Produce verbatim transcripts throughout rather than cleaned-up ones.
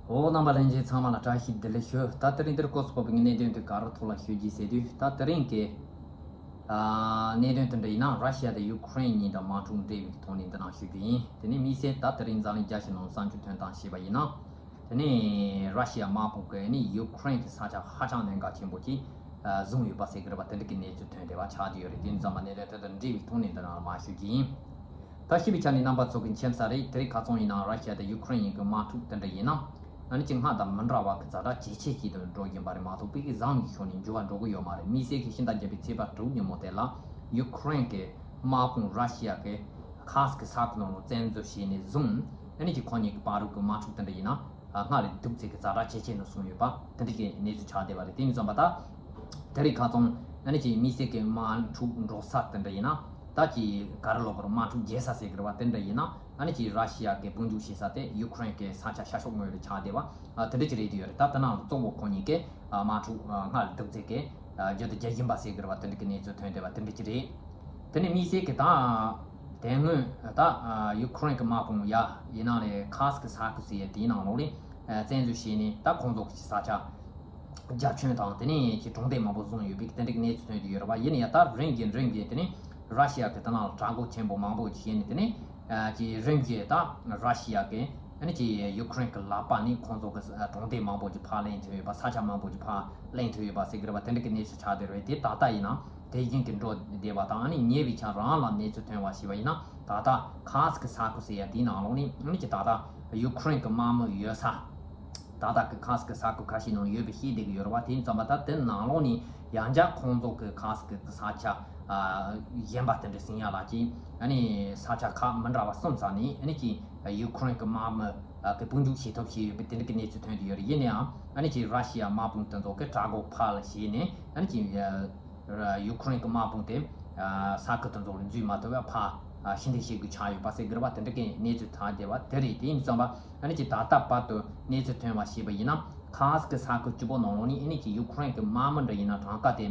འོ། རྣམ་པ་ལྷན་རྒྱས་ཚང་མ་ལ་བཀྲ་ཤིས་བདེ་ལེགས་ཞུ། ད་དེ་རིང་འདིར་སྐོར་སུ་བབས་པའི་གནད་དོན་དེ་ག་རེ་ཐོག་ལ་ཞུ་རྒྱུ་ཟེར་དུས། ད་དེ་རིང་གི་ཨ་གནད་དོན་དེ་འདྲ་ཡིན་ན། ར་ཤི་ཡ་དང་ཡུ་ཁུ་རེན་གཉིས་དང་དམག་འཁྲུག་འབྲེལ་བའི་ཐོག་ནས་འདི་ནང་ཞུ་རྒྱུ་ཡིན། དེ་ནས་དམིགས་བསལ་ད་དེ་རིང་འཛམ་གླིང་རྒྱལ་སྤྱི་ནང་གསར་འགྱུར་ཐོན་སྟངས་བྱས་པ་ཡིན་ན། དེ་ནས་ར་ཤི་ཡ་དམག་དཔུང་གིས་ནི་ཡུ་ཁུ་རེན་གྱི་ས་ཆ་ཧ་ཅང་གནད་འགག་ཆེན་པོ་ཅིག་བཟུང་ཡོད་པ་ཟེར་གྱི་རེད་པ། དེ་འདྲ་གི་གནས་ཚུལ་ཐོན་བསྡད་པ་ཆགས་ཀྱི་ཡོད་རེད། དེ་ཙམ་པ་གནད་དོན་དེ་དང་འབྲེལ་བའི་ཐོག་ནས་འདི་ནང་ལ་མར་ཞུ་རྒྱུ་ཡིན། ད་ཞུས་པའི་ཆ་ནས་རྣམ་པ་ཚོ་གི་མཁྱེན་གསལ་རེད། དེ་རིང་ཁ་སང་ཡིན་ན་ར་ཤི་ཡ་དང་ཡུ་ཁུ་རེན་གཉིས་ཀྱི་དམག་འཁྲུག་དེ་འདྲ་ཡིན་ན། ཨ་ནི་ཅིག་སྔར་དང་མི་འདྲ་བ་གི་ཛ་དྲག་ཇེ་ཆེ་ཞིག་ཏུ་འགྲོ་བཞིན་པ་རེད་མ་གཏོགས། དཔེ་གི་བཟང་གི་ཕྱོགས་ནས་འགྱུར་བ་འགྲོ་གི་ཡོད་མ་རེད། དམིགས་བསལ་གྱི་ཕྱི་ཟླ་བརྒྱད་པའི་ཚེས་པ་དྲུག་ཉིན་མོ་དེ་ལ་ཡུ་ཁུ་རེན་གྱི་དམག་དཔུང་ར་ཤི་ཡ་གི་ཁ་སི་ཀི་ས་ཁུལ་ནང་ལ་བཙན་འཛུལ་བྱས་ནས་བཟུང་། ཨ་ནི་ཅིག་ཁོ་གཉིས་ཀྱི་བར་དུ་གི་དམག་འཁྲུག་དེ་འདྲ་ཡིན་ན། ཨ། སྔར་ལས་སྡུག་ཚད་ཀྱི་ཛ་དྲག་ཇེ་ཆེ་ནས་སོང་ཡོད་པ་དེ་འདྲ་གི་གནས་ཚུལ་ཆགས་བསྡད་པ་རེད། དེ་ཡིན་ཙམ་པ་ད་དེ་རིང་ཁ་སང་ཨ་ནི་ཅིག་དམིགས་བསལ་གྱི་དམག་འཁྲུག་འགྲོ་ས་དེ་འདྲ་ཡིན་ན། ད་ཅིག་ག་རེ་ལབ་དགོས་རེད། དམག་འཁྲུག་རྒྱས་ས་ཟེར་གྱི་རེད་པ། དེ་འདྲ་ཡིན་ན་ཨ་ནི་ཅིག་ར་ཤི་ཡ་གི་དཔུང་འཇུག་བྱེད་ས་དེ་ཡུ་ཁུ་རེན་གྱི་ས་ཆ་ཤར་ཕྱོགས་ངོས་ལ་ཆགས་བསྡད་པ། ཨ། དེ་འདྲ་ཅིག་རེད་དེ་ཡོད་རེད། ད་དེ་ནང་ལ་གཙོ་བོ་ཁོ་གཉིས་ཀྱི་ཨ་དམག་འཁྲུག་ཨ་སྔར་ལས་སྡུག་ཚད་ཀྱི་ཨ་བརྒྱུད་དུ་རྒྱག་བཞིན་པ་ཟེར་གྱི་རེད་པ། དེ་འདྲ་གི་གནས་ཚུལ་ཐོན་བསྡད་པ་དེ་འདྲ་ཅིག་རེད། དེ་ནས་དམིགས་བསལ་གྱི་ད་དེ་སྔོན་ད་ཡུ་ཁུ་རེན་གྱི་དམག་དཔུང་ཡ་ཡིན་ན་ལས་ཁ་སི་ཀི་ས་ཁུལ་ཟེར་ཡ་དེའི་ནང་ལོགས་ལ་བཙན་འཛུལ་བྱས་ནས། ད་ཁོང་ཚོ་གི་ས་ཆ་རྒྱ་ཁྱོན་དང་དེ་ནས་ཀྱི་གྲོང་སྡེ་མང་པོ་བཟུང་ཡོད་པའི་དེ་འདྲའི་གནས་ཚུལ་ཐོན་དུ་ཡོད་རེད་པ། ཡིན་ན་ཡང་ད་རིམ་གྱིས་རིམ་གྱིས་དེ་ནས་ར་ཤི་ཡ་གི་དེ་ནང་ལ་དྲག་རྒོལ་ཆེན་པོ་མང་པོ་བྱས་ནས། དེ་ནས་ཀྱི་རིམ་གྱིས་ད་ར་ཤི་ཡ་གི་ཨ་ནི་ཀྱི་ཡུ་ཁུ་རེན་གྱི་ལག་པ་ནས་ཁོང་ཚོ་གི་གྲོང་སྡེ་མང་པོ་ཅིག་ཕར་ལེན་ཐུབ་ཡོད་པ། ས་ཆ་མང་པོ་ཅིག་ཕར་ལེན་ཐུབ་ཡོད་པ་ཟེར་གྱི་རེད་པ། དེ་འདྲ་གི་གནས་ཚུལ་ཆགས་བསྡད་རེད། དེ་ད་ལྟ་ཡིན་ན་དེ་བཞིན་གྱི་འགྲོ་བསྡད་པ་དང་། ཨ་ནི་ཉེ་བའི་ཆར་རང་ལ་གནས་ཚུལ་ཐོན་པ་ཞིག་པ་ཡིན་ན། ད་ལྟ་ཁ་སི་ཀི་ས་ཁུལ་ཟེར་ཡ་དེའི་ནང་ལོགས་ནས་ཨ་ནི་ཀྱི་ད་ལྟ་ཡུ་ཁུ་རེན་གྱི་དམག་མི་ཡོད་ས། ད་ལྟ་གི་ཁ་སི་ཀི་ས་ཁུལ་ཁ་ཤས་ནང་ཡོད་པའི་ཤེས་བསྡད་ཀྱི་ཡོད་རེད་པ། དེ་ཡིན་ཙམ་པ་ད་དེ་ནང་ལོགས་ནས་ཡང་བསྐྱར་ཁོང་ཚོ་གི་ཁ་སི་ཀི་གི་ས་ཆ་ཨ་གཞན་པ་དེ་འདྲ་ཟིན་ཡ་ལ་ཀྱི་ཨ་ནི་ས་ཆ་ཁག་མི་འདྲ་བ་གསུམ་ས་ནས་ཨ་ནི་ཀྱི་ཡུ་ཁུ་རེན་གྱི་དམག་མི་ཨ་གི་དཔུང་འཇུག་བྱེད་ཐབས་བྱས་ཡོད་པའི་དེ་འདྲ་གི་གནས་ཚུལ་ཐོན་དུ་ཡོད་རེད། ཡིན་ན་ཡང་ཨ་ནི་ཀྱི་ར་ཤི་ཡ་དམག་དཔུང་དེ་ཚོ་གི་དྲག་རྒོལ་ཕར་ལ་བྱས་ནས། ཨ་ནི་ཀྱི་ཡུ་ཁུ་རེན་གྱི་དམག་དཔུང་དེ་ས་ཁུལ་དེ་ཚོ་ལ་འཛུལ་མ་ཐུབ་པར་ཕར་ཕྱིར་འཐེན་བྱེད་དགོས་ཆགས་ཡོད་པ་ཟེར་གྱི་རེད་པ། དེ་འདྲ་གི་གནས་ཚུལ་ཐོན་བསྡད་པ་དེ་རེད། དེ་ཡིན་ཙམ་པ་ཨ་ནི་ཀྱི་ད་ལྟ་བར་དུ་གནས་ཚུལ་ཐོན་པ་ཞིག་པ་ཡིན་ན། ཁ་སི་ཀི་ས་ཁུལ་གཅིག་པོ་ནང་ལོགས་ནས་ཨ་ནི་ཀྱི་ཡུ་ཁུ་རེན་གྱི་དམག་མི་འདྲ་ཡིན་ན་གྲངས་ཀ་དེ་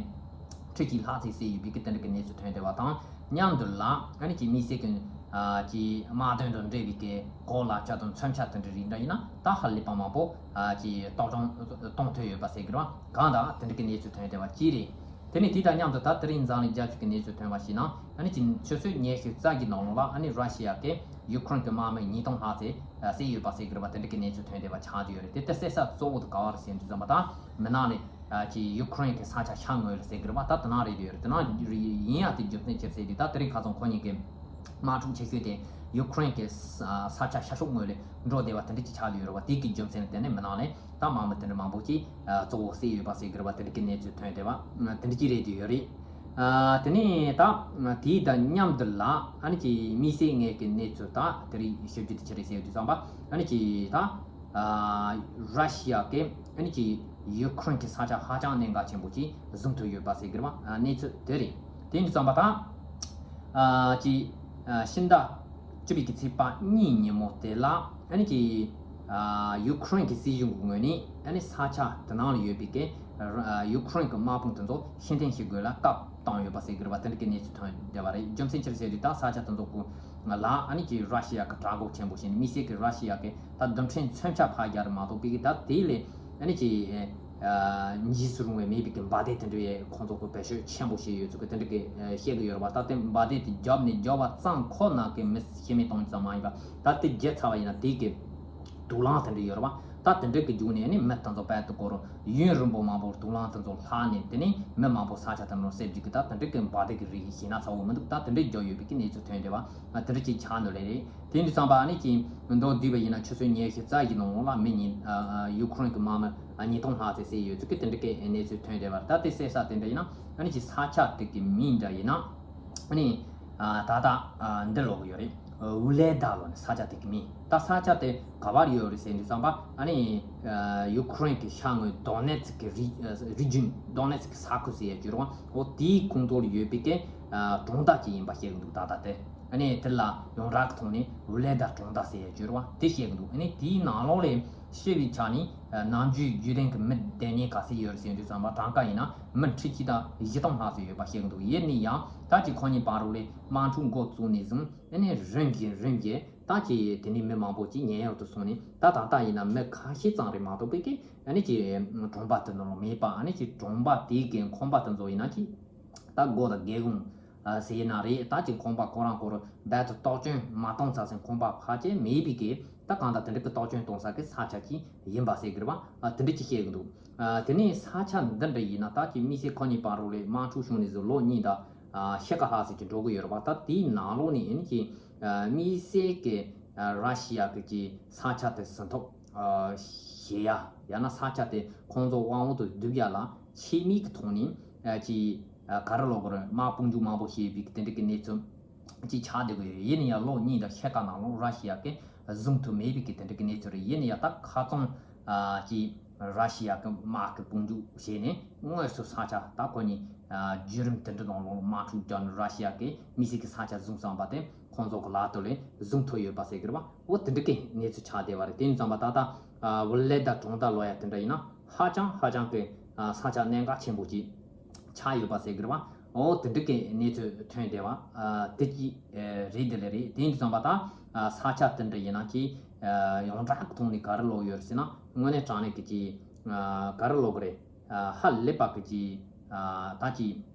ཁྲི་གཅིག་ལྷག་ཙམ་ཟིན་ཡོད་པའི་གི་དེ་འདྲ་གི་གནས་ཚུལ་ཐོན་བསྡད་པ་དང་། མཉམ་དུ་ལ་ཨ་ནི་ཀྱི་དམིགས་བསལ་གྱི་ཨ་ཀྱི་དམག་དོན་དང་འབྲེལ་བའི་གི་གོ་ལག་ཆ་དང་མཚོན་ཆ་དེ་འདྲ་རིགས་འདྲ་ཡིན་ན་ད་ཧ་ལས་པ་མང་པོ་ཨ་ཀྱི་རྟོག་སྒྲུང་གཏོང་ཐུབ་ཡོད་པ་ཟེར་གྱི་རེད་པ། གང་ལྟར་དེ་འདྲ་གི་གནས་ཚུལ་ཐོན་བསྡད་པ་གཅིག་རེད། དེ་ནས་དེ་དང་མཉམ་དུ་ད་དེ་རིང་འཛམ་གླིང་རྒྱལ་སྤྱི་གི་གནས་ཚུལ་ཐོན་པ་ཞིག་ན། ཨ་ནི་ཀྱི་ཆུ་ཚོད་ཉི་ཤུ་རྩ་བཞི་ནང་ལོགས་ལ་ཨ་ནི་ར་ཤི་ཡ་གི་ཡུ་ཁུ་རེན་གྱི་དམག་མི་ཉིས་སྟོང་ལྷག་ཙམ་བསད་ཡོད་པ་ཟེར་གྱི་རེད་པ། དེ་འདྲ་གི་གནས་ཚུལ་ཐོན་བསྡད་པ་ཆགས་ཀྱི་ཡོད་རེད། དེ་ལྟ་བསད་ས་གཙོ་བོ་དེ་ག་བ་རེད་ཟེར་དུས་ཙམ་པ། ད་མི་ནང་ལས་ཀྱི་ཡུ་ཁུ་རེན་གྱི་ས་ཆ་ཤར་ངོས་ལ་ཟེར་གྱི་རེད་པ། ད་དེ་ནང་རེད་དུ་ཡོད་རེད། དེ་ནང་ཡིན་ཡ་དེ་རྒྱུ་མཚན་ཅི་ཟེར་དུས། ད་དེ་རིང་ཁ་སང་ཁོ་གཉིས་ཀྱི་དམག་འཁྲུག་ཆེ་ཤོས་དེ་ཡུ་ཁུ་རེན་གྱི་ས་ས་ཆ་ཤར་ཕྱོགས་ངོས་ལ་འགྲོ་བསྡད་པ་དེ་འདྲ་ཅིག་ཆགས་བསྡད་ཡོད་རེད་པ། དེ་གི་རྒྱུ་མཚན་ལ་བརྟེན་ནས་མི་ནང་ལས་ད་དམག་མི་དེ་འདྲ་མང་པོ་ཅིག་གཙོ་བོ་བསད་ཡོད་པ་ཟེར་གྱི་རེད་པ། དེ་འདྲ་གི་གནས་ཚུལ་ཐོན་བསྡད་པ་དེ་འདྲ་ཅིག་རེད་དུ་ཡོད་རེད། དེ་ནས་ད་དེའི་དང་མཉམ་དུ་ལ་ཨ་ནི་ཀྱི་དམིགས་བསལ་ངེས་ཀྱི་གནས་ཚུལ་ད་དེ་རིང་ཞིབ་འཇུག་དེ་ཅི་རེད་ཟེར་དུས་ཙམ་པ། ཨ་ནི་ཀྱི་ད་ར་ཤི་ཡ་གི་ཨ་ནི་ཀྱི་ཡུ་ཁུ་རེན་གྱི་ས་ཆ་ཧ་ཅང་གནད་འགག་ཆེན་པོ་ཅིག་བཟུང་ཐུབ་ཡོད་པ་ཟེར་གྱི་རེད་པ། གནས་ཚུལ་དེ་རེད། དེ་ཡིན་དུས་ཙམ་པ་ད་ཀྱི་ཕྱི་ཟླ་བཅུ་པའི་གི་ཚེས་པ་གཉིས་ཉིན་མོ་དེ་ལ་ཨ་ནི་ཀྱི་ཡུ་ཁུ་རེན་གྱི་སྲིད་གཞུང་གི་ངོས་ནས་ཨ་ནི་ས་ཆ་དེ་ནང་ལ་ཡོད་པའི་གི་ཡུ་ཁུ་རེན་གྱི་དམག་དཔུང་དེ་ཚོ་ཕྱིར་འཐེན་བྱེད་དགོས་ལ་སྐབས་བཏང་ཡོད་པ་ཟེར་གྱི་རེད་པ། དེ་འདྲ་གི་གནས་ཚུལ་ཐོན་བསྡད་པ་རེད། རྒྱུ་མཚན་ཅི་རེད་ཟེར་དུས་ད་ས་ཆ་དེ་ཚོ་གི་ལ་ཨ་ནི་ཀྱི་ར་ཤི་ཡ་གི་དྲག་རྒོལ་ཆེན་པོ་བྱས་ནས། དམིགས་བསལ་གྱི་ར་ཤི་ཡ་གི་ད་རྡུལ་ཕྲན་མཚོན་ཆ་ཕར་རྒྱག་རེད་མ་གཏོགས། པའི་གི་ད་དེ་ལས་ཨ་ནི་ཀྱི་འཇིགས་སུ་རུང་བའི་མེད་པའི་གི་འབར་མདེལ་དེ་འདྲའི་ཁོང་ཚོ་གི་བེད་སྤྱོད་ཆེན་པོ་བྱས་ཡོད་ཚུལ་གི་དེ་འདྲ་གི་བཤད་གི་ཡོད་རེད་པ། ད་དེ་འབར་མདེལ་དེ་བརྒྱབ་ནས་བརྒྱབ་པ་ཙམ་ཁོ་ན་གི་མི་ཤི་རྨས་གཏོང་རྒྱུ་ཙམ་མ་ཡིན་པ། ད་དེ་བརྒྱབ་ཚར་བ་ཡིན་ན་དེ་གི་དུག་རླངས་དེ་འདྲ་ཡོད་རེད་པ། ད་དེ་འདྲ་གི་བརྒྱུད་ནས་ནི་མི་དེ་ཚོ་རྦད་དེ་སྐོར་ཡུན་རིང་པོ་མང་པོར་དུག་རླངས་དེ་ཚོ་ལྷགས་ནས། དེ་ནས་མི་མང་པོ་ས་ཆ་དེ་ནང་བསད་རྒྱུ་གི་ད་དེ་འདྲ་གི་འབར་མདེལ་གི་རིགས་ཞེ་ན་ཚ་བོ་མི་འདུག་ད་དེ་འདྲ་བརྒྱབ་ཡོད་པའི་གི་གནས་ཚུལ་ཐོན་བསྡད་པ། དེ་འདྲ་ཅིག་ཆགས་འདུག་ལེ་རེད། དེ་འདི་ཙམ་པ་ཨ་ནི་ཀྱི་མདོར་བསྡུས་པ་ཡིན་ན་ཆུ་ཚོད་ཉི་ཤུ་རྩ་བཞི་ནང་ལོགས་ལ་མི་ཉིས་ཡུ་ཁུ་རེན་གི་དམག་མི་ཉིས་སྟོང་ལྷག་ཙམ་བསད་ཡོད་ཚུལ་གི་དེ་འདྲ་གི་གནས་ཚུལ་ཐོན་བསྡད་པ་རེད། ད་དེ་བསད་ས་དེ་འདྲ་ཡིན་ན་ཨ་ནི་ཀྱི་ས་ཆ་དེ་གི་མིང་འདྲ་ཡིན་ན། ཨ་ནི་ཨ་ད་ལྟ་ཨ་འདི་ལབ་ཀྱི་ཡོད་རེད། ཨུ་ལེ་ད་ལབ་ནས་ས་ཆ་དེ་གི་མིང་། ད་ས་ཆ་དེ་ག་པར་ཡོད་རེད་ཟེར་དུས་ཙམ་པ། ཨ་ནི་ཨ་ཡུ་ཁུ་རེན་གི་ཤར་ངོས་དོ་ནེ་ཚིག་གི་རི་ཨ་རི་ཇིན། དོ་ནེ་ཚིག་གི་ས་ཁུལ་ཟེར་ཡ་ཅིག་ཡོད་རེད་པ། འོ་དེའི་ཁོངས་གཏོགས་ལ་ཡོད་པའི་གི་ཨ་གྲོང་རྡལ་ཅིག་ཡིན་པ་བཤད་ཀྱི་འདུག་ད་ལྟ་དེ། ཨ་ནི་དེ་ལ་ཡོངས་གྲགས་ཀྱི་ཐོག་ནས་ཝུ་ལེ་དར་གྲོང་རྡལ་ཟེར་ཡ་ཅིག་ཡོད་རེད་པ། དེ་བཤད་ཀྱི་འདུག་ཨ་ནི་དེའི་ནང་ལོགས་ལ་བཤད་པའི་ཆ་ནས་ནམ་རྒྱུན་རྒྱུན་ལྡན་གྱི་མི་བསྡད་མཁན་ག་ཚོད་ཡོད་རེད་ཟེར་དུས་ཙམ་པ། གྲངས་ཀ་ཡིན་ན་མི་ཁྲི་གཅིག་དང་བཞི་སྟོང་ལྷག་ཙམ་ཡོད་པ་བཤད་ཀྱི་འདུག་ཡིན་ན་ཡང་ད་ཅིག་ཁོ་གཉིས་བར་དུ་ལ་དམག་འཁྲུག་འགོ་བཙུགས་ནས་བཟུང་ཨ་ནི་རིམ་གྱིས་རིམ་གྱིས་ ད་ཅི་དེ་ནས་མི་མང་པོ་ཅིག་ཉེན་གཡོལ་དུ་སོང་ནས། ད་ད་ལྟ་ཡིན་ན་མི་ཁ་ཤས་ཙམ་རེ་མ་གཏོགས་པའི་གི་ཨ་ནི་ཅི་གྲོང་པ་དེ་ནང་མེད་པ། ཨ་ནི་ཅི་གྲོང་པ་དེའི་གི་ཁང་པ་དེ་ཚོ་ཡིན་ན་ཅི་ད་སྒོ་དང་སྒེའུ་ཁུང་ཟེར་ན་རེད། ད་ཅི་ཁང་པ་ཁོ་རང་ཁོ་རང་རྦད་དེ་བཏགས་སྐྱོན་མ་བཏང་ས་ཟིན་ཁང་པ་ཕལ་ཆེར་མེད་པའི་གི། ད་གང་ལྟར་དེ་འདྲ་གི་བཏགས་སྐྱོན་གཏོང་ས་གི་ས་ཆ་ཅིག་ཡིན་པ་ཟེར་གི་རེད་པ། དེ་འདྲ་ཅིག་བཤད་གི་འདུག་དེ་ནས་ས་ཆ་འདི་འདྲ་ཡིན་ན། ད་ཅི་དམིགས་བསལ་ཁོ་གཉིས་བར་ལ་དམག་འཁྲུག་བྱུང་ནས་བཟུང་ལོ་གཉིས་དང་ཕྱེད་ཀ་ལྷག་ཙམ་ཅིག་འགྲོ་གི་ཡོད་རེད་པ། ད་དེའི་ནང་ལོགས་ནས་ཨ་ནི་ཅི་དམིགས་བསལ་གི་ར་ཤི་ཡ་གི་ཅི་ས་ཆ་དེ་ཟིན་ཐོ་བཞེས་ཡ། ཡང་ན་ས་ཆ་དེ་ཁོང་ཚོ་དབང་འོག་ཏུ་བསྡུ་ཡ་ལ་ཆེད་དམིགས་ཀྱི་ཐོག་ནས་ཅི་ག་རེ་ལབ་དགོས་རེད། དམག་དཔུང་འཇུག་མང་པོ་བྱས་པའི་གི་དེ་འདྲ་གི་གནས་ཚུལ་ཅིག་ཆགས་བསྡད་ཀྱི་ཡོད། ཡིན་ན་ཡང་ལོ་གཉིས་དང་ཕྱེད་ཀ་ནང་ལོགས་ར་ཤི་ཡ་གི་བཟུང་ཐུབ་མེད་པའི་གི་དེ་འདྲ་གི་གནས་ཚུལ་རེད། ཡིན་ན་ཡང་ད་ཁ་རྩང་ཅིག་ར་ཤི་ཡ་གི་དམག་གི་དཔུང་འཇུག་བྱས་ནས་དངོས་སུ་ས་ཆ་ད་ཁོ་གཉིས་བརྒྱུད་རིམ་དེ་འདྲ་ནང་ལོགས་དམག་འཁྲུག་བརྒྱབ་ནས་ར་ཤི་ཡ་གི་དམིགས་བསལ་གི་ས་ཆ་བཟུང་བསམ་པ་དེ་ཁོང་ཚོ་གི་ལག་ཏུ་ལས་བཟུང་ཐུབ་ཡོད་པ་ཟེར་གི་རེད་པ། འོ་དེ་འདྲ་གི་གནས་ཚུལ་ཆགས་བསྡད་པ་རེད། དེ་ཡིན་ཙམ་པ་ད་ལྟ་ཝུ་ལེ་དང་གྲོང་རྡལ་ལོ་ཡ་དེ་འདྲ་ཡིན་ན་ཧ་ཅང་ཧ་ཅང་གི་ས་ཆ་གནད་འགག་ཆེན་པོ་ཅིག་ཆགས་ཡོད་པ་ཟེར་གི་རེད་པ། འོ་དེ་འདྲ་གི་གནས་ཚུལ་ཐོན་བསྡད་པ་དེ་ཅིག་རེད། དེ་ལས་རེད། དེ་ཡིན་ཙམ་པ་ད་ས་ཆ་དེ་འདྲ་ཡིན་ན་ཅི་ཡོངས་གྲགས་ཀྱི་ཐོག་ནས་ག་རེ་ལབ་ཡོད་རེད་ཟེར་ན། དངོས་གནས་དྲང་གནས་ཀྱི་ཅི་ག་རེ་ལབ་དགོས་རེད། ཧ་ལས་པ་གི་ཅི་ད་ཅི་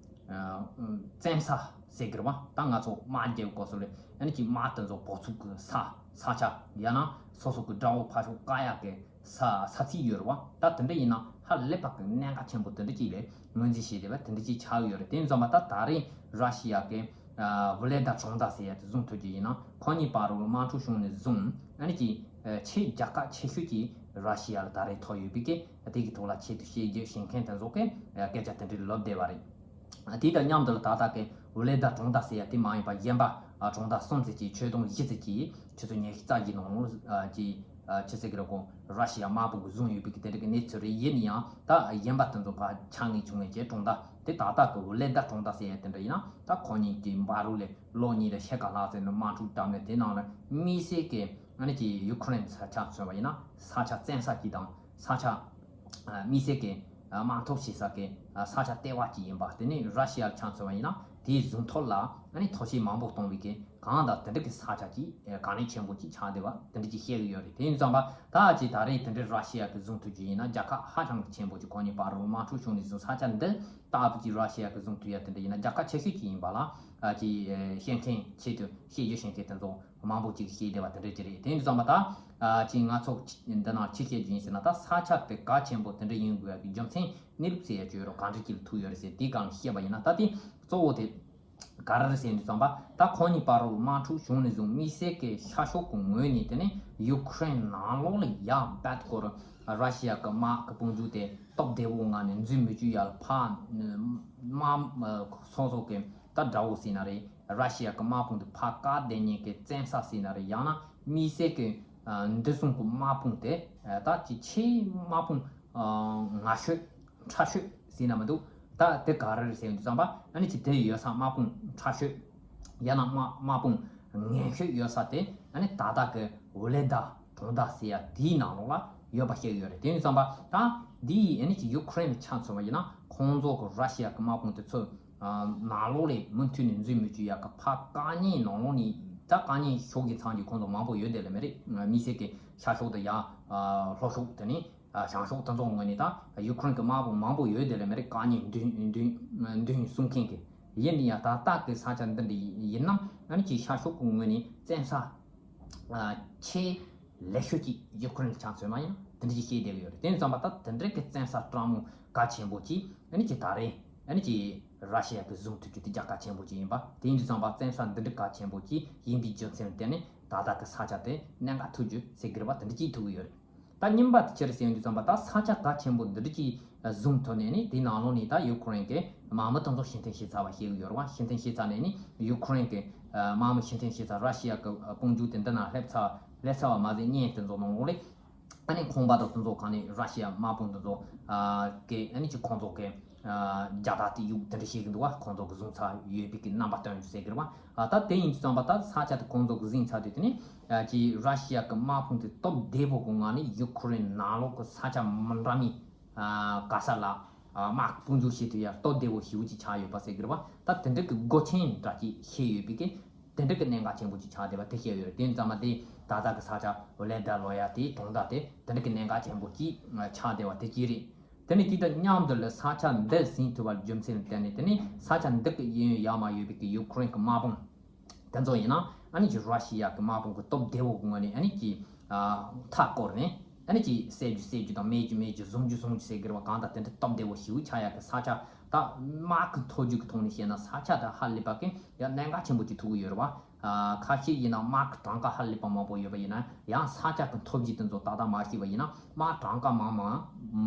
བཙན་ས་ཟེར་གི་རེད་པ། ད་ང་ཚོ་དམག་རྒྱག་སྐབས་སུ་ལས་ཨ་ནི་ཅི་དམག་དེ་ཚོ་འབོགས་ཚུགས་ཀྱི་ས་ས་ཆ། ཡང་ན་སོ་སོ་གི་དགྲ་བོ་ཕར་ཞོག་བཀག་ཡག་གི་ས་ས་ཚིགས་ཡོད་རེད་པ། ད་དེ་འདྲ་ཡིན་ན་ཧ་ལས་པ་གི་གནད་འགག་ཆེན་པོ་དེ་འདྲ་ཅིག་ལས་ངོས་འཛིན་བྱས་བསྡད་པ་དེ་འདྲ་ཅིག་ཆགས་ཡོད་རེད། དེ་ཡིན་ཙམ་པ་ད་ད་རེས་ར་ཤི་ཡ་གི་ཝུ་ལེ་དཱ་གྲོང་རྡལ་ཟེར་ཡ་དེ་བཟུང་ཐུབ་ཀྱི་ཡིན་ན། ཁོ་གཉིས་བར་དུ་དམག་འཁྲུག་བྱུང་ནས་བཟུང་ཨ་ནི་ཅི་ཆེས་རྒྱལ་ཁ་ཆེ་ཤོས་ཀྱི་ར་ཤི་ཡ་ལ་ད་རེས་ཐོབ་ཡོད་པའི་གི་དེ་གི་ཐོག་ལ་ཆེད་དུ་བཤད་རྒྱུ་བཤད་མཁན་དེ་ཚོ་གི་སྐད་ཆ་དེ་འདྲ་ལབ་བསྡད་པ་རེད། དེ་དང་མཉམ་དུ་ལ་ད་ལྟ་གི་ཝུ་ལེ་དཱ་གྲོང་རྡལ་ཟེར་ཡ་དེ་མ་ཡིན་པ་གཞན་པ་གྲོང་རྡལ་གསུམ་ཙམ་གྱི་ཆོད་དོན་བཞི་ཙམ་གྱི་ཆུ་ཚོད་ཉི་ཤུ་རྩ་བཞི་ནང་ལོགས་ཀྱི་ཆི་ཟེར་གི་རེད་གོ། ར་ཤི་ཡ་དམག་དཔུང་གིས་བཟུང་ཡོད་པའི་གི་དེ་འདྲ་གི་གནས་ཚུལ་རེད། ཡིན་ན་ཡང་ད་གཞན་པ་དེ་ཚོ་ཕར་ཆ་ངེས་ཆུང་ངེས་བྱས་གྲོང་རྡལ་དེ་ད་ལྟ་གི་ཝུ་ལེ་དཱ་གྲོང་རྡལ་ཟེར་ཡ་དེ་འདྲ་ཡིན་ན། ད་ཁོ་གཉིས་ཀྱི་བར་དུ་ལས་ལོ་གཉིས་དང་ཕྱེད་ཀ་ལྷག་ཙམ་ནས་དམག་འཁྲུག་བརྒྱབ་ནས་དེ་ནང་ལ་དམིགས་བསལ་གི་ཨ་ནི་ཀྱི་ཡུ་ཁུ་རེན་ས་ཆ་མཚོན་པ་ཡིན་ན་ས་ཆ་བཙན་ས་ཅིག་དང་ས་ཆ་དམིགས་བསལ་གྱི་དམག་འཐབ་བྱེད་ས་ཀྱི་ས་ཆ་ལྟེ་བ་ཅིག་ཡིན་པ། དེ་ནས་ར་ཤི་ཡ་ལ་ཆ་མཚོན་པ་ཡིན་ན་དེའི་བཟུང་ཐོག་ལ་ཨ་ནི་ཐོག་ཤེད་མང་པོ་གཏོང་བའི་གི་གང་དང་དེ་འདྲ་གི་ས་ཆ་ཅིག་གལ་གནད་ཆེན་པོ་ཅིག་ཆགས་བསྡད་པ་དེ་འདྲ་ཅིག་བཤད་གི་ཡོད་རེད། དེ་ཡིན་ཙམ་པ་ད་ཅིག་ད་རེས་དེ་འདྲའི་ར་ཤི་ཡ་གི་བཟུང་ཐུབ་རྒྱུ་ཡིན་ན་རྒྱལ་ཁ་ཧ་ཅང་གི་ཆེན་པོ་ཅིག་ཁོ་གཉིས་བར་དུ་དམག་འཁྲུག་བྱུང་ནས་བཟུང་ས་ཆ་འདི་ལྟ་བུ་ཅིག་ར་ཤི་ཡ་གི་བཟུང་ཐུབ་ཡ་དེ་འདྲ་ཡིན་ན་རྒྱལ་ཁ་ཆེ་ཤོས་ཅིག་ཡིན་པ་ལ་ཅིག་བཤད་མཁན་ཆེད་དུ་བཤད་རྒྱུ་བཤད་མཁན་དེ་ཚོ་མང་པོ་ཅིག་བཤད་བསྡད་པ་དེ་འདྲ་ཅིག་རེད། དེ་ཡིན་ཙམ་པ་ད་ཅིག་ང་ཚོ་འདི་ནང་ཅི་བཤད་རྒྱུ་ཡིན་ཟེར་ན། ད་ས་ཆ་དེ་གལ་ཆེན་པོ་དེ་འདྲ་ཡིན་དགོས་ཡ་གི་རྒྱུ་མཚན་གནས་ལུགས་ཟེར་ཡ་ཅིག་ཡོད་རེད། གང་འདྲ་ཅིག་ལ་ཐུག་ཡོད་རེད་ཟེར་དེའི་སྒང་ལ་བཤད་པ་ཡིན་ན། ད་དེ་གཙོ་བོ་དེ་ག་རེ་རེད་ཟེར་དུས་ཙམ་པ་ད་ཁོ་གཉིས་བར་དུ་དམག་འཁྲུག་བྱུང་ནས་བཟུང་དམིགས་བསལ་གྱི་ཤར་ཕྱོགས་ཀྱི་ངོས་ནས་དེ་ནས་ཡུ་ཁུ་རེན་ནང་ལོགས་ལ་ཡར་རྦད་དེ་ར་ཤི་ཡ་གི་དམག་གི་དཔུང་འཇུག་དེ་སྟོབས་བདེ་བོ་ངང་ནས་འཛུལ་མི་བཅུག་ཡ་ལ་ཕར་དམག་སོ་སོ་གི་ད་དགྲ་བོ་ཟེར་ན་རེད། ར་ཤི་ཡ་གི་དམག་དཔུང་དེ་ཕར་བཀག་བསྡད་མཁན་གྱི་བཙན་ས་ཟེར་ན་རེད། ཡང་ན་དམིགས་བསལ་གྱི་འདི་གསུམ་གྱི་དམག་དཔུང་དེ་ད་ཅིག་ཆེས་དམག་དཔུང་ངན་ཤོས་ཁྲ་ཤོས་ཟེར་ན་མི་འདུག་ད་དེ་ག་རེ་རེད་ཟེར་དུས་ཙམ་པ་ཨ་ནི་ཅིག་དེ་ཡོད་ས་དམག་དཔུང་ཁྲ་ཤོས་ཡང་ན་དམག་དམག་དཔུང་ངན་ཤོས་ཡོད་ས་དེ་ཨ་ནི་ད་ལྟ་གི་ཝུ་ལེ་དཱ་གྲོང་རྡལ་ཟེར་ཡ་དེའི་ནང་ལོགས་ལ་ཡོད་པ་བཤད་ཡོད་རེད། དེ་ཡིན་ཙམ་པ་ད་འདི་ཡིས་ཨ་ནི་ཅིག་ཡུ་ཁུ་རེན་ལ་ཆ་མཚོན་པ་ཡིན་ན་ཁོང་ཚོ་གི་ར་ཤི་ཡ་གི་དམག་དཔུང་དེ་ཚོ་ནང་ལོགས་ལས་མུ་མཐུད་ནས་འཛུལ་མི་བཅུག་ཡ་གི་ཕར་བཀག་ཉེན་ནང་ལོགས་ནས། ད་བཀག་ཉེན་ཕྱོགས་ཀྱི་ཚང་གི་ཁོང་ཚོ་མང་པོ་ཡོད་དེ་ལས་མི་རེད། དམིགས་བསལ་གྱི་ཤར་ཕྱོགས་དང་ཡང་ལྷོ་ཕྱོགས་དེ་ནས་བྱང་ཕྱོགས་དེ་ཚོ་ངོས་ནས་ད་ཡུ་ཁུ་རེན་གྱི་དམག་དཔུང་མང་པོ་ཡོད་དེ་ལས་མི་རེད། བཀག་ཉེན་འདུན་འདུན་འདུན་སྲུང་མཁན་གྱི། ཡིན་ན་ཡང་ད་ལྟ་གི་ས་ཆ་འདི་འདྲ་ཡིན་ནམ་ཨ་ནི་ཅིག་ཤར་ཕྱོགས་ཀྱི་ངོས་ནས་བཙན་ས་ཆེས་ལེགས་ཤོས་ཀྱི་ཡུ་ཁུ་རེན་ལ་ཆ་མཚོན་པ་ཡིན་ན་དེ་འདྲ་ཅིག་བཤད་བསྡད་ཀྱི་ཡོད་རེད། དེ་ཡིན་ཙམ་པ་ད་དེ་འདྲ་གི་བཙན་ས་སྤྲང་མོ་གལ་ཆེན་པོ་ཅིག་ཨ་ནི་ཅིག་ད་རེས་ཨ་ནི་ཅིག་ར་ཤི་ཡ་གི་བཟུང་ཐུབ་རྒྱུ་དེ་རྒྱལ་ཁ་ཆེན་པོ་ཅིག་ཡིན་པ། དེ་ཡིན་དུས་ཙམ་པ་བཙན་ས་འདི་འདྲ་གལ་ཆེན་པོ་ཅིག་ཡིན་པའི་རྒྱུ་མཚན་ལ་བརྟེན་ནས་ད་ལྟ་གི་ས་ཆ་དེ་གནད་འགག་ཐུག་རྒྱུ་ཟེར་གི་རེད་པ། དེ་འདྲ་ཅིག་ཐུག་གི་ཡོད་རེད། ད་གཉིས་པ་དེ་ཅི་རེད་ཟེར་ཡོང་དུས་ཙམ་པ་ད་ས་ཆ་གལ་ཆེན་པོ་འདི་འདྲ་ཅིག་བཟུང་ཐུབ་ནས་ནི་དེའི་ནང་ལོགས་ནས་ད་ཡུ་ཁུ་རེན་གྱི་དམག་མི་དེ་ཚོ་ཕྱིར་འཐེན་བྱས་ཚར་བ་ཤེས་གི་ཡོད་རེད་པ། ཕྱིར་འཐེན་བྱས་ཚར་ནས་ནི་ཡུ་ཁུ་རེན་གྱི་དམག་མི་ཕྱིར་འཐེན་བྱས་ཚར། ར་ཤི་ཡ་གི་དཔུང་འཇུག་དེ་འདི་ན་སླེབས་ཚར་སླེབས་ཚར་བ་མ་ཟད་བརྙན་དེ་ཚོ་ནང་ལོགས་ལས་ཨ་ནི་ཁང་པ་དང་དེ་ཚོ་གང་ནས་ར་ཤི་ཡ་དམག་དཔུང་དེ་ཚོ་གི་ཨ་ནི་ཅིག་ཁོང་ཚོ་གི་རྒྱག་དག་དེ་ཡུག་དེ་འདྲ་བྱེད་གི་འདུག་པ། ཁོང་ཚོ་གི་བཟུང་ཚར་ཡོད་པའི་གི་རྣམ་པ་སྟོན་རྒྱུ་ཟེར་གི་རེད་པ། ད་དེ་ཡིན་དུས་ཙམ་པ་ད་ས་ཆ་དེ་ཁོང་ཚོ་གི་ཟིན་ཚར་དུས་དེ་ནི་ཅིག་ར་ཤི་ཡ་གི་དམག་དཔུང་དེ་སྟོབས་བདེ་པོ་གི་ངང་ནས་ཡུ་ཁུ་རེན་ནང་ལོགས་གི་ས་ཆ་མི་འདྲ་མི་ག་ས་ལ་དམག་དཔུང་འཇུག་བྱེད་ཐུབ་ཡ་སྟོབས་བདེ་པོ་ཞེ་པོ་ཅིག་ཆགས་ཡོད་པ་ཟེར་གི་རེད་པ། ད་དེ་འདྲ་གི་སྒོ་ཆེན་འདྲ་ཅིག་ཕྱེ་ཡོད་པའི་གི་ དེ་འདྲ་གི་གནད་འགག་ཆེན་པོ་ཅིག་ཆགས་བསྡད་པ་དེ་བཤད་ཡོད་རེད། དེ་ཙམ་མ་དེ་ད་ལྟ་གི་ས་ཆ་ཝོ་ལེ་ད་ལོ་ཡ་དེའི་གྲོང་རྡལ་དེ་དེ་འདྲ་གི་གནད་འགག་ཆེན་པོ་ཅིག་ཆགས་བསྡད་པ་དེ་གཅིག་རེད། དེ་ནས་དེ་དང་མཉམ་དུ་ལ་ས་ཆ་འདི་ཟིན་ཐུབ་པར་རྒྱུ་མཚན་ལ་བརྟེན་ནས། དེ་ནས་ས་ཆ་འདི་གི་གཡས་གཡོན་ཡར་མར་ཡོད་པའི་གི་ཡུ་ཀེ་རེན་གི་དམག་དཔུང་དེ་ཚོ་ཡིན་ན། ཨ་ནི་ཅིག་ར་ཤི་ཡ་གི་དམག་དཔུང་གི་སྟོབས་བདེ་བོ་གི་ངོས་ནས། ཨ་ནི་ཅིག་ཨ་མཐའ་བསྐོར་ནས། ཨ་ནི་ཅིག་བསད་རྒྱུ་བསད་རྒྱུ་དང་། རྨས་རྒྱུ་རྨས་རྒྱུ། བཟུང་རྒྱུ་བཟུང་རྒྱུ་ཟེར་གི་རེད་པ། གང་ལྟར་དེ་འདྲ་སྟབས་བདེ་བོ་ཞེ་པོ་ཆགས་ཡག་གི་ས་ཆ། ད་དམག་གི་མཐོ་རྒྱུགས་ཀྱི་ཐོག་ནས་བཤད་ན་ས་ཆ་དེ་ཧ་ལས་པ་གི་ཡ་གནད་འགག་ཆེན་པོ་ཅིག་ཐུག་གི་ཡོད་རེད་པ། ཨ་ཁ་ཤས་ཡིན་ན་དམག་གི་གྲངས་ཀ་ཧ་ལས་པ་མང་པོ་ཡོད་པ་ཡིན་ན་ཡང་། ས་ཆ་གི་མཐོ་རྒྱུགས་དེ་ཚོ་ཏག་ཏག་མ་ཤེས་པ་ཡིན་ན། དམག་གྲངས་ཀ་མང་མང་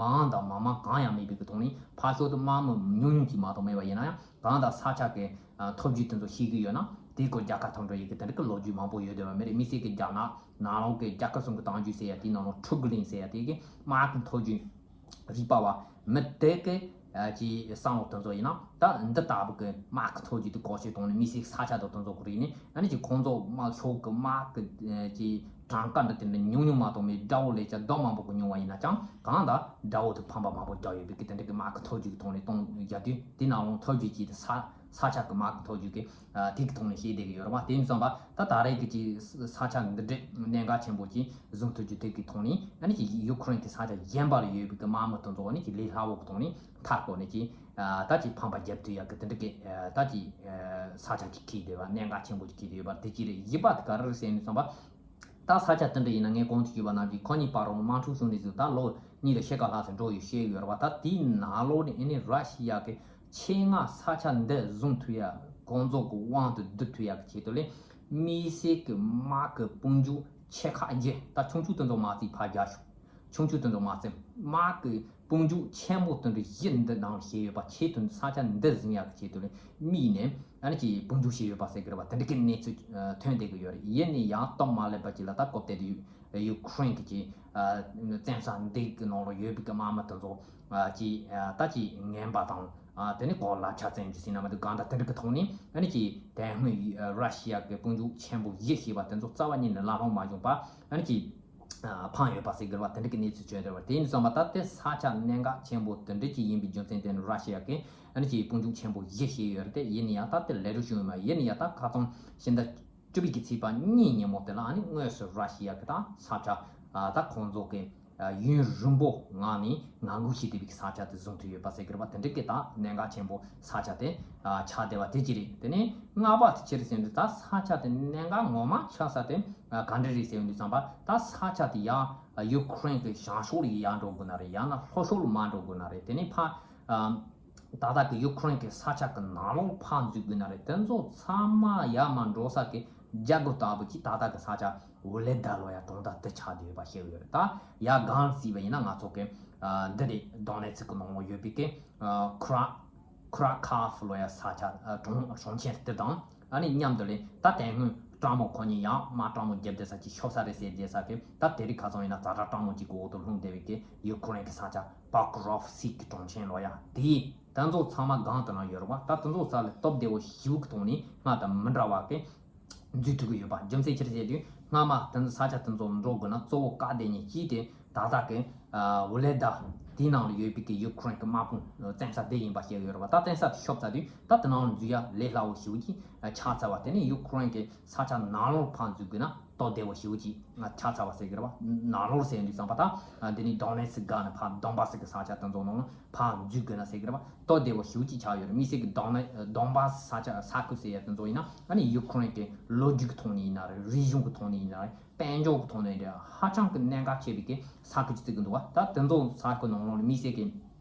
མང་དང་མང་མང་གང་ཡང་མེད་པའི་གི་ཐོག་ནས། ཕར་ཕྱོགས་དུ་དམག་མི་ཉུང་ཉུང་ཅིག་མ་གཏོགས་མེད་པ་ཡིན་ན་ཡང་། གང་ལྟར་ས་ཆ་གི་ཨ་མཐོ་རྒྱུགས་དེ་ཚོ་ཤེས་ཀྱི་ཡོད་ན། དེའི་སྐོར་རྒྱལ་ཁ་ཐོབ་འགྲོ་ཡི་གི་དེ་འདྲ་གི་ལོ་རྒྱུས་མང་པོ་ཡོད་བསྡད་པ་མ་རེད། དམིགས་བསལ་གྱི་རྒྱ་ནག་ནང་ལོགས་ཀྱི་རྒྱལ་ཁབ་གསུམ་གྱི་གཏམ་རྒྱུད་ཟེར་ཡ་དེའི་ནང་ལོགས་ཁྲུ་གུ་ལིན་ཟེར་ཡ་དེ་གི་དམག་གི་མཐོ་རྒྱུགས་རིག་པ་བ་མི་དེ་གི་ཨ་ཀྱི་བསམ་བློ་དེ་ཚོ་ཡིན་ན། ད་འདི་ལྟ་བུ་གི་དམག་གི་མཐོ་རྒྱུགས་དེ་བཀོལ་སྤྱོད་གཏོང་ནས། དམིགས་བསལ་ས་ཆ་དང་དེ་ཚོ་གི་རིག་ནས། ཨ་ནི་ཅིག་ཁོང་ཚོ་དམག་ཤོག་གི་དམག་གི་ཨ་ཀྱི་གྲངས་ཀ་འདི་དེ་འདྲ་ཉུང་ཉུང་མ་གཏོགས་མེད། དགྲ་བོ་ལས་ཀྱང་རྡོ་མང་པོ་གི་ཉུང་བ་ཡིན་ན་ཅང་། གང་ལྟར་དགྲ་བོ་དེ་ཕམ་པ་མང་པོ་རྒྱག་ཡོད་པའི་གི་དེ་འདྲ་གི་དམག་གི་མཐོ་རྒྱུགས་གཏོང་ནས་གཏོང་རྒྱག་དུས། དེ་ནང་ལོགས་མཐོ་རྒྱུགས་ཀྱི་ས་ས་ཆ་གི་དམག་གི་མཐོ་རྒྱུགས་ཀྱི་ཨ་དེ་གི་ཐོག་ནས་བཤད་བསྡད་ཀྱི་ཡོད་རེད་པ། དེ་ཡིན་ཙང་པ་ད་ད་རེས་ཀྱི་ཅིག་ས་ཆ་འདི་འདྲའི་གནད་འགག་ཆེན་པོ་ཅིག་བཟུང་ཐུབ་རྒྱུ་དེ་གི་ཐོག་ནས། ཨ་ནི་ཅིག་ཡུ་ཀེ་རེན་གྱི་ས་ཆ་གཞན་པ་ལ་ཡོད་པའི་གི་དམག་མི་དེ་ཚོ་ཨ་ནི་ཅིག་ལས་སླ་བོ་གི་ཐོག་ནས་མཐའ་བསྐོར་ནས། ཅིག་ཨ་ད་ཅིག་ཕམ་པ་རྒྱབ་ཐུབ་ཡག་གི་དེ་འདྲ་གི་ཨ་ད་ཅིག་ཨ་ས་ཆ་ཅིག་འཁེལ་བསྡད་པ། གནད་འགག་ཆེན་པོ་ཅིག་འཁེལ་བསྡད་ཡོད་པ་དེ་གཅིག་རེད། གཞན་པ་དེ་ག་རེ་རེད་ཟེར་ནས་བསམ་པ། ད་ས་ཆ་དེ་འདྲ་ཡིན་ན། ངས་གོང་དུ་ཞུས་པ་ནང་བཞིན་ཁོ་གཉིས་བར་དུ་དམག་འཁྲུག་བྱུང་ནས་བཟུང་ད་ལོ་གཉིས་དང་ཕྱེད་ཀ་ལྷག་ཙམ་འགྲོ་ཡོད་བཤད་ཡོད་རེད་པ། ད་དེའི་ནང་ལོགས་ནས་ཨ་ནི་ར་ཤི་ཡ་གི་ཆེད་མངགས་ས་ཆ་འདི་བཟུང་ཐུབ་ཡ། ཁོང་ཚོ་གི་དབང་དུ་བསྡུ་ཐུབ་ཡ་གི་ཆེད་དུ་ལས། དམིགས་བསལ་གི་དམག་གི་དཔུང་འཇུག་ཆེ་ཁག་བརྒྱད། ད་ཆུང་ཆུང་དེ་ཚོ་མ་བརྩིས་ཕར་རྒྱག་ཤོག་ཆུང་ཆུང་དེ་ཚོ་མ་བརྩིས། དམག་གི་དཔུང་འཇུག་ཆེན་པོ་དེ་འདྲ་བཞི་འདི་ནང་བཞེས་ཡོད་པ། ཆེད་དུ་ས་ཆ་འདི་བཟུང་ཡག་གི་ཆེད་དུ་ལས་དམིགས་ནས་ཨ་ནི་ཅིག་དཔུང་འཇུག་བྱས་ཡོད་པ་ཟེར་གི་རེད་པ། དེ་འདྲ་གི་གནས་ཚུལ་ཨ་ཐོན་བསྡད་གི་ཡོད་རེད། ཡིན་ནའི་ཡང་སྟབས་མ་ལེགས་པ་ཅིག་ལ་ད་སྐབས་དེ་དུས་ཡུ་ཀེ་རེན་གི་ཅིག་ཨ་བཙན་ས་འདི་གི་ནང་ལ་ཡོད་པའི་གི་དམག་མི་དེ་ཚོ་ཨ་ཅིག་ཨ་ད་ཅིག་ངན་པ་དང་། ཨ་དེ་ནས་གོ་ལ་ཆ་བཙན་གྱི་ཟིན་ན་མ་གཏོགས་གང་ལྟར་དེ་འདྲ་གི་ཐོག་ནས། ཨ་ནི་ཅིག་དེ་སྔོན་ཨ་ར་ཤི་ཡ་གི་དཔུང་འཇུག་ཆེན་པོ་བཞི་ཞེས་པ་དེ་ཚོ་རྩ་བ་ཉིད་ནས་བླ་ལྷོང་མ་བྱུང་བ། ཨ་ནི་ཅིག་ཨ་ཕམ་ཡོད་པ་ཟེར་གི་རེད་པ། དེ་འདྲ་གི་གནས་ཚུལ་བྱུང་ཡོད་རེད་པ། དེ་ཡིན་ཙང་པ་ད་དེ་ས་ཆ་གནད་འགག་ཆེན་པོ་དེ་འདྲ་ཅིག་ཡིན་པའི་རྒྱུ་མཚན་དེ་ནི་ར་ཤི་ཡ་གི་ཨ་ནི་ཅིག་དཔུང་འཇུག་ཆེན་པོ་བཞི་ཞེས་ཡོད་རེད་དེ། ཡིན་ན་ཡང་ད་དེ་ལས་སྒྲུབ་བྱུང་ཡོད་མ། ཡིན་ན་ཡང་ད་ཁ་སང་ཕྱི་ཟླ་བཅུ་པའི་གི་ཚེས་པ་གཉིས་ཉིན་མོ་དེ་ལ། ཨ་ནི་དངོས་སུ་ར་ཤི་ཡ་གི་ད་ས་ཆ་ཨ་ད་ཁོང་ཚོ་གི་ཨ་ཡུན་རིང་པོ་ངང་ནས་ངང་སྒུག་བྱས་བསྡད་པའི་ས་ཆ་དེ་བཟུང་ཐུབ་ཡོད་པ་ཟེར་གི་རེད་པ། དེ་འདྲ་གི་ད་གནད་འགག་ཆེན་པོ་ས་ཆ་དེ་ཨ་ཆགས་བསྡད་པ་དེ་གཅིག་རེད། དེ་ནས་ལྔ་པ་དེ་ཅི་རེད་ཟེར་དུས། ད་ས་ཆ་དེ་གནད་འགག་ངོ་མ་ཆགས་ས་དེ་ཨ་ག་འདྲ་རེད་ཟེར་དུས་ཙམ་པ། ད་ས་ཆ་དེ་ཡང་ཡུ་ཀེ་རེན་གི་བྱང་ཕྱོགས་ལ་ཡར་འགྲོ་དགོས་ན་རེད། ཡང་ན་ལྷོ་ཕྱོགས་ལ་མར་འགྲོ་དགོས་ན་རེད། དེ་ནས་ཕར་ཨ་ད་ལྟ་གི་ཡུ་ཀེ་རེན་གི་ས་ཆ་གི་ནང་ལོགས་ཕར་འཛུལ་དགོས་ན་རེད། དེ་ཚོ་ཚང་མ་ཡར་མར་འགྲོ་ས་གི་རྒྱ་སྒོ་ལྟ་བུ་ཅིག་ད་ལྟ་གི་ས་ཆ་ཝོ་ལེ་ད་ལོ་ཡ་གྲོང་རྡལ་དེ་ཆགས་བསྡད་ཡོད་པ་ཤེས་ཡོད་རེད། ད་ཡར་སྒང་བརྩིས་པ་ཡིན་ན་ང་ཚོ་གི་ཨ་འདི་རེད། དོ་ནེ་ཚིག་གི་ནང་ལོགས་ཡོད་པའི་གི་ཨ་ཁུ་ར་ཁུ་ར་ཁ་ཧྥ་ལོ་ཡ་ས་ཆ་ཨ་གྲོང་གྲོང་ཁྱེར་དེ་དང་། ཨ་ནི་མཉམ་དུ་ལས་ད་དེ་སྔོན་སྤྲང་མོ་ཁོ་གཉིས་ཡར་མར་སྤྲང་མོ་རྒྱབ་བསྡད་ས་ཅིག་ཤོབ་ས་རེད་ཟེར་བསྡད་ས་གི། ད་དེ་རིང་ཁ་སང་ཡིན་ན་ཛ་དྲག་སྤྲང་མོ་ཅིག་གི་འོག་ཏུ་ལྷུང་བསྡད་པའི་གི་ཡུ་ཀེ་རེན་གི་ས་ཆ་པོ་ཀ་རོབ་སི་ཀི་གྲོང་ཁྱེར་ལོ་ཡ་དེ། དེ་ཚོ་ཚང་མ་སྒང་དེ་ན་ཡོད་རེད་པ། ད་དེ་ཚོ་ས་ལ་སྟབས་བདེ་བོ་ཞེ་པོ་གི་ཐོག་ནས་སྔར་དང་མི་འདྲ་བ་གི་འཛུལ་ཐུབ་ཀྱི་ཡོད་པ། རྒྱུ་མཚན་ཅི་རེད་ཟེར་དུས། སྔ་མ་དེ་ཚོ་ས་ཆ་དེ་ཚོ་འགྲོ་དགོས་ན་གཙོ་བོ་བཀག་སྡོད་མཁན་གཅིག་དེ་ད་ལྟ་གི་ཨ་ཝོ་ལེ་ད་དེའི་ནང་ལ་ཡོད་པའི་གི་ཡུ་ཀེ་རེན་གི་དམག་དཔུང་བཙན་ས་དེ་ཡིན་པ་ཤེས་ཡོད་རེད་པ། ད་བཙན་ས་དེ་ཤོབ་ཚར་དུས་ད་དེ་ནང་ལ་འཛུལ་ཡ་ལས་སླ་བོ་ཞེ་པོ་ཅིག་ཆགས་ཚར་བ། དེ་ནས་ཡུ་ཀེ་རེན་གི་ས་ཆ་ནང་ལོགས་ཕར་འཛུལ་དགོས་ན་སྟབས་བདེ་བོ་ཞེ་པོ་ཅིག་ཆགས་ཚར་བ་ཟེར་གི་རེད་པ། ནང་ལོགས་ཟེར་དུས་ཙམ་པ། ད་དེ་ནས་དོ་ནེ་སི་ཀི་ནས་ཕར་དོན་པ་སི་གི་ས་ཆ་དེ་ཚོ་ནང་ལ་ཕར་འཛུལ་དགོས་ན་ཟེར་གི་རེད་པ། སྟབས་བདེ་བོ་ཞེ་པོ་ཅིག་ཆགས་ཡོད་རེད། དམིགས་བསལ་གི་དོན་ནེ་དོན་པ་སི་ས་ཆ་ས་ཁུལ་ཟེར་ཡ་དེ་ཚོ་ཡིན་ན། ཨ་ནི་ཡུ་ཀེ་རེན་གི་ལོ་རྒྱུས་ཀྱི་ཐོག་ནས་ཡིན་ན་རེད། རིག་གཞུང་གི་ཐོག་ནས་ཡིན་ན་རེད། དཔལ་འབྱོར་གྱི་ཐོག་ནས་རེད། ཧ་ཅང་གི་གནད་འགག་ཆེ་བའི་གི་ས་ཁུལ་ཅིག་བརྩི་གི་འདུག་པ། ད་དེ་ཚོ་ས་ཁུལ་ནང་ལོགས་ནས་དམིགས་བསལ་གི་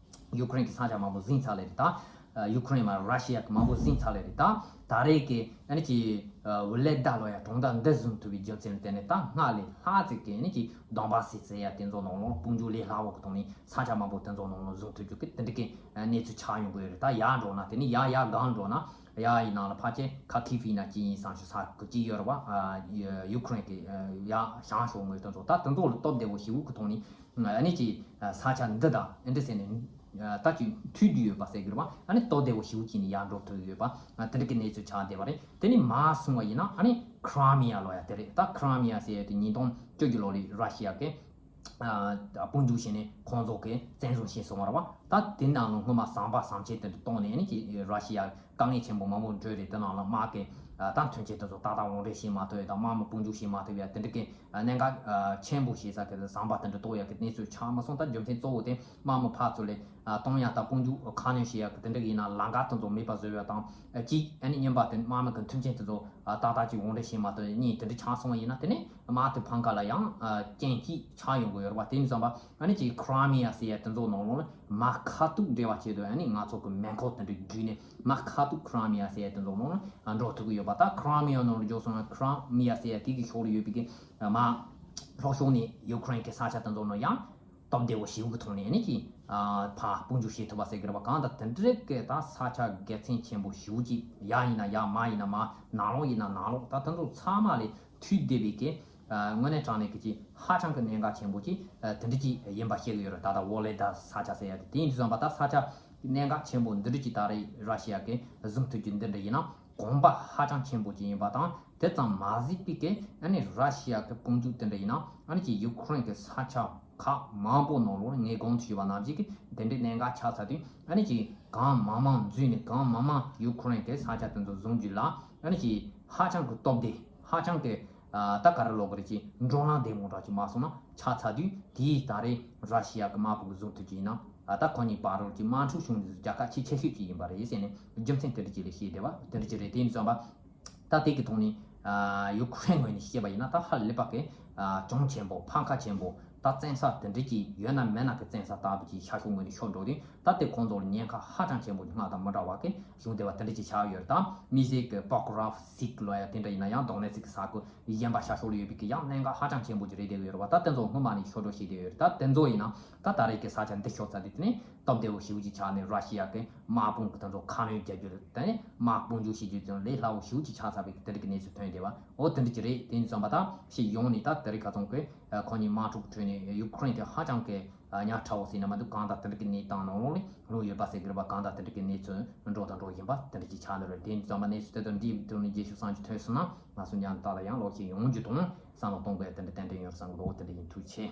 ཡུ་ཀེ་རེན་གི་ས་ཆ་མང་པོ་ཟིན་ཚར་ལེ་རེད། ད་ཡུ་ཀེ་རེན་མ་ར་ཤི་ཡ་གི་མང་པོ་ཟིན་ཚར་ལེ་རེད། ད་ད་རེས་གི་ཨ་ནི་ཅིག་ཝོ་ལེ་ད་ལོ་ཡ་གྲོང་རྡལ་འདི་བཟུང་ཐུབ་པའི་རྒྱུ་མཚན་ལ་བརྟེན་ནས། ད་སྔར་ལས་ལྷག་ཙམ་གི་ཨ་ནི་ཅིག་དོན་པ་སི་ཟེར་ཡ་དེ་ཚོ་ནང་ལོགས་དཔུང་འཇུག་ལས་སླ་བོ་གི་ཐོག་ནས་ས་ཆ་མང་པོ་དེ་ཚོ་ནང་ལོགས་བཟུང་ཐུབ་རྒྱུ་གི་དེ་འདྲ་གི་གནས་ཚུལ་ཆགས་ཡོང་གི་ཡོད་རེད། ད་ཡར་འགྲོ་ན། དེ་ནས་ཡར་ཡར་སྒང་འགྲོ་ན། ཡར་ཡི་ནང་ལ་ཕལ་ཆེར་ཁ་ཐི་ཕི་ན་ཅི་ཡིན་བསམ་ཤོག་ས་ཁུལ་ཅིག་ཡོད་རེད་པ། ཨ་ཡུ་ཀེ་རེན་གི་ཡ་བྱང་ཕྱོགས་ངོས་དེ་ཚོ། ད་དེ་ཚོ་ལ་སྟབས་བདེ་བོ་ཞེ་པོ་གི་ཐོག་ནས་ཨ་ནི་ཅིག་ས་ཆ་འདི་དང་ཨེ་འདྲ་ཟེར་ནས་ད་ཅིག་མཐུད་བསྡད་ཡོད་པ་ཟེར་གི་རེད་པ། ཨ་ནི་སྟབས་བདེ་བོ་ཞེ་པོ་ཅིག་ནས་ཡར་འགྲོ་ཐུབ་ཡོད་པ། དེ་འདྲ་གི་གནས་ཚུལ་ཆགས་བསྡད་པ་རེད། དེ་ནས་མར་སོང་བ་ཡིན་ན། ཨ་ནི་ཁི་རི་མི་ཡ་ལོ་ཡ་དེ་རེད། ད་ཁི་རི་མི་ཡ་ཟེར་ཡ་དེ་ཉིས་སྟོང་བཅུ་བཞི་ལོ་ལ་ར་ཤི་ཡ་གི་ཨ་དཔུང་འཇུག་བྱས་ནས་ཁོང་ཚོ་གིས་བཙན་བཟུང་བྱས་སོང་བ་རེད་པ། ད་དེ་ནང་ལ་སྔོན་མ་ཟམ་པ་ཟམ་ཆེན་དེ་འདྲ་བཏང་ནས། ཨ་ནི་ཅིག་ར་ཤི་ཡ་དཀའ་ངལ་ཆེན་པོ་མང་པོ་འཕྲད་རེད། དེ་ནང་ལ་དམག་གི་ ད་མཐུན་རྐྱེན་དེ་ཚོ་ཏག་ཏག་དབང་སྒྲིག་བྱེད་མ་ཐུབ་ཡ་དང་དམག་མི་དཔུང་འཇུག་བྱེད་མ་ཐུབ་ཡ་དེ་འདྲ་གི་གནད་འགག་ཆེན་པོ་ཞིག་ས་གི་ཟམ་པ་དེ་འདྲ་གཏོགས་ཡ་གི་གནས་ཚུལ་ཆགས་མ་སོང་། ད་རྒྱུ་མཚན་གཙོ་བོ་དེ་དམག་མི་ཕར་ཚུར་ལས་གཏོང་ཡ་དང་དཔུང་འཇུག་ཁ་སྣོན་བྱེད་ཡ་གི་དེ་འདྲ་གི་ཡིན་ན་ལམ་ཁ་དེ་ཚོ་མེད་པ་བཟོ་ཡ་དང་གཅིག་ཨ་ནི་གཉིས་པ་དེ་དམག་མི་གི་མཐུན་རྐྱེན་དེ་ཚོ་ཏག་ཏག་ཅིག་དབང་སྒྲིག་བྱེད་མ་ཐུབ་ཡ་གཉིས་དེ་འདྲ་ཆགས་སོང་བ་ཡིན་ན་དེ་ནས་དམག་དེ་ཕམ་ཁ་ལ་ཡང་རྐྱེན་གཅིག་ཆགས་ཡོང་གི་ཡོད་རེད་བ། དེ་ཡིན་ཙང་པ་ཨ་ནི་ཅིག་Crimea་ཟེར་ཡ་དེ་ཚོ་ནང་ལོགས་ལ་མ་ཁ་ཐུག་འབྲེལ་བ་བྱེད་དུས་ཨ་ནི་ང་ཚོ་གི་མེ་འཁོར་དེ་འདྲ་བརྒྱུད་ནས་མ་ཁ་ཐུག་Crimea་ཟེར་ཡ་དེ་ཚོ་ནང་ལ་འགྲོ་ཐུབ་ཀྱི་ཡོད་པ། ད་Crimea་ནང་ལ་འཇོག་སོང་ན་Crimea་ཟེར་ཡ་དེ་གི་ཕྱོགས་ལ་ཡོད་པའི་གི་མ་ལྷོ་ཕྱོགས་ནས་Ukraine་གི་ས་ཆ་དེ་ཚོ་ནང་ཡང་སྟབས་བདེ་བོ་ཞེ་པོ་གི་ཐོག་ནས་ཨ་ནི་ཅིག་ཕར་དཔུང་འཇུག་བྱེད་ཐུབ་པ་ཟེར་གི་རེད་པ། གང་ལྟར་དེ་འདྲའི་གི་ད་ས་ཆ་དགེ་མཚན་ཆེན་པོ་ཞེ་པོ་ཅིག་ཡར་ཡིན་ན་ཡར་མར་ཡིན་ན་མར་ནང་ལོགས་ཡིན་ན་ནང་ལོགས་ད་དེ་ཚོ་ཚང་མ་ལས་འཐུས་བསྡད་པའི་གི་དངོས་གནས་དྲང་གནས་ཀྱི་ཅིག་ཧ་ཅང་གི་གནད་འགག་ཆེན་པོ་ཅིག་དེ་འདྲ་ཅིག་ཡིན་པ་ཤེས་ཀྱི་ཡོད་རེད། ད་ལྟ་Volodya་ས་ཆ་ཟེར་ཡ་དེ་དེ་ཡིན་དུས་ཙམ་པ་ད་ས་ཆ་གནད་འགག་ཆེན་པོ་འདི་འདྲ་ཅིག་ད་རེས་Russia་གི་བཟུང་ཐུབ་རྒྱུ་འདི་འདྲ་ཡིན་ན་གོམ་པ་ཧ་ཅང་ཆེན་པོ་ཅིག་ཡིན་པ་དང་དེ་ཙམ་མ་ཟད་པའི་གི་ཨ་ནི་Russia་གི་དཔུང་འཇུག་དེ་འདྲ་ཡིན་ན་ཨ་ནི་ཅིག་Ukraine་གི་ས་ཆ་ཁག་མང་པོ་ནང་ལོགས་ངས་གོང་དུ་ཞུས་པ་ནང་བཞིན་གི་དེ་འདྲའི་གནད་འགག་ཆགས་ཚར་དུས་ཨ་ནི་ཅིག་གང་མང་མང་འཛུལ་ནས་གང་མང་མང་Ukraine་གི་ས་ཆ་དེ་ཚོ་བཟུང་རྒྱུ་ལ་ཨ་ནི་ཅིག་ཧ་ཅང་གི་སྟབས་བདེ་ཧ་ཅང་གི་ད་ག་རེ་ལབ་དགོས་རེད། ཅིག་འགྲོ་ལམ་བདེ་མོ་འདྲ་ཅིག་མ་སོང་ན་ཆགས་ཚར་དུས་དེའི་ད་རེས་Russia་གི་དམག་དཔུང་གིས་བཟུང་ཐུབ་ཀྱི་ཡིན་ན་ད་ཁོ་གཉིས་བར་རོལ་གྱི་དམག་འཁྲུག་བྱུང་ནས་རྒྱལ་ཁ་ཆེས་ཆེ་ཤོས་ཅིག་ཡིན་པ་རེད་ཟེར་ནས་རྒྱུ་མཚན་དེ་འདྲ་ཅིག་ལ་བཤད་བསྡད་པ་དེ་འདྲ་ཅིག་རེད། དེ་ཡིན་ཙང་པ་ད་དེ་གི་ཐོག་ནས་ཡུ་ཁུ་རེན་ངོས་ནས་བཤད་པ་ཡིན་ན་ད་ཧ་ལས་པ་གི་གྱོང་ཆེན་པོ་ཕམ་ཁ་ཆེན་པོ་ད་བཙན་ས་དེ་འདྲ་ཅིག་ཡོད་ན་མེད་ན་གི་བཙན་ས་ལྟ་བུ་ཅིག་ཤར་ཕྱོགས་ངོས་ནས་ཤོར་འགྲོ་དུས་ད་དེ་ཁོང་ཚོ་ལ་ཉེན་ཁ་ཧ་ཅང་ཆེན་པོ་སྔར་དང་མི་འདྲ་བ་གི་བྱུང་བསྡད་པ་དེ་འདྲ་ཅིག་ཆགས་ཡོད་རེད། ད་མི་ཟེར་གི་Pokrovsk་ལོ་ཡ་དེ་འདྲ་ཡིན་ན་ཡང་Donetsk་ས་ཁུལ་གཞན་པ་ཤར་ཕྱོགས་ལ་ཡོད་པའི་གི་ཡང་གནད་འགག་ཧ་ཅང་ཆེན་པོ་ཅིག་རེད་བསྡད་ཡོད་རེད་བ། ད་དེ་ཚོ་སྔོན་མ་ནས་ཤོར་འགྲོ་བྱས་བསྡད་ཡོད་རེད། ད་དེ་ཚོ་ཡིན་ན་ད་ད་རེས་ཀྱི་ས་ཆ་འདི་ཤོར་ཚར་དུས་དེ་ནས་སྟབས་བདེ་བོ་ཞེ་པོ་ཅིག་ཆགས་ནས་Russia་གི་དམག་དཔུང་གི་དེ་ཚོ་ཁ་སྣོན་རྒྱག་རྒྱུ་དེ་ནས་དམག་དཔུང་འཇུག་བྱེད་རྒྱུ་དེ་ཚོ་ལས་སླ་བོ་ཞེ་པོ་ཅིག་ཆགས་ཚར་བའི་གི་དེ་འདྲ་གི་གནས་ཚུལ་ཐོན་བསྡད་པ་འོ་དེ་འདྲ་ཅིག་རེད། དེ་ཡིན་ཙང་པ་ད་ཕྱི་ཡོང་ནས་ད་དེ་རིང་ཁ་སང་གི་ཁོ་གཉིས་དམག་འཁྲུག་ཁྲོད་ནས་ཡུ་ཁུ་རེན་དེ་ཧ་ཅང་གི་ཉག་ཕྲ་བོ་ཟེར་ན་མ་འདུག་གང་ལྟར་དེ་འདྲ་གི་གནས་སྟངས་ནང་ལོགས་ནས་ལྷུང་ཡོད་པ་ཟེར་གི་རེད་པ། གང་ལྟར་དེ་འདྲ་གི་གནས་ཚུལ་འགྲོ་དང་འགྲོ་བཞིན་པ་དེ་འདྲ་ཅིག་ཆགས་ནི་རེད། དེ་ཡིན་ཙང་པ་གནས་ཚུལ་དེ་ཚོ་འདིའི་ཐོག་ནས་རྒྱས་ཤོས་བསམ་གྱི་ཐོན་སོང་ན་ང་ཚོ་མཉམ་དུ་ད་ལ་ཡང་ལོག་ཤེས་ཡོང་རྒྱུ་དང་བསམ་བློ་གཏོང་དགོས་དེ་འདྲ་ཏན་ཏན་ཡོད་བསམ་གི་འདུག་དེ་འདྲ་ཡིན། ཐུགས་རྗེ་ཆེ།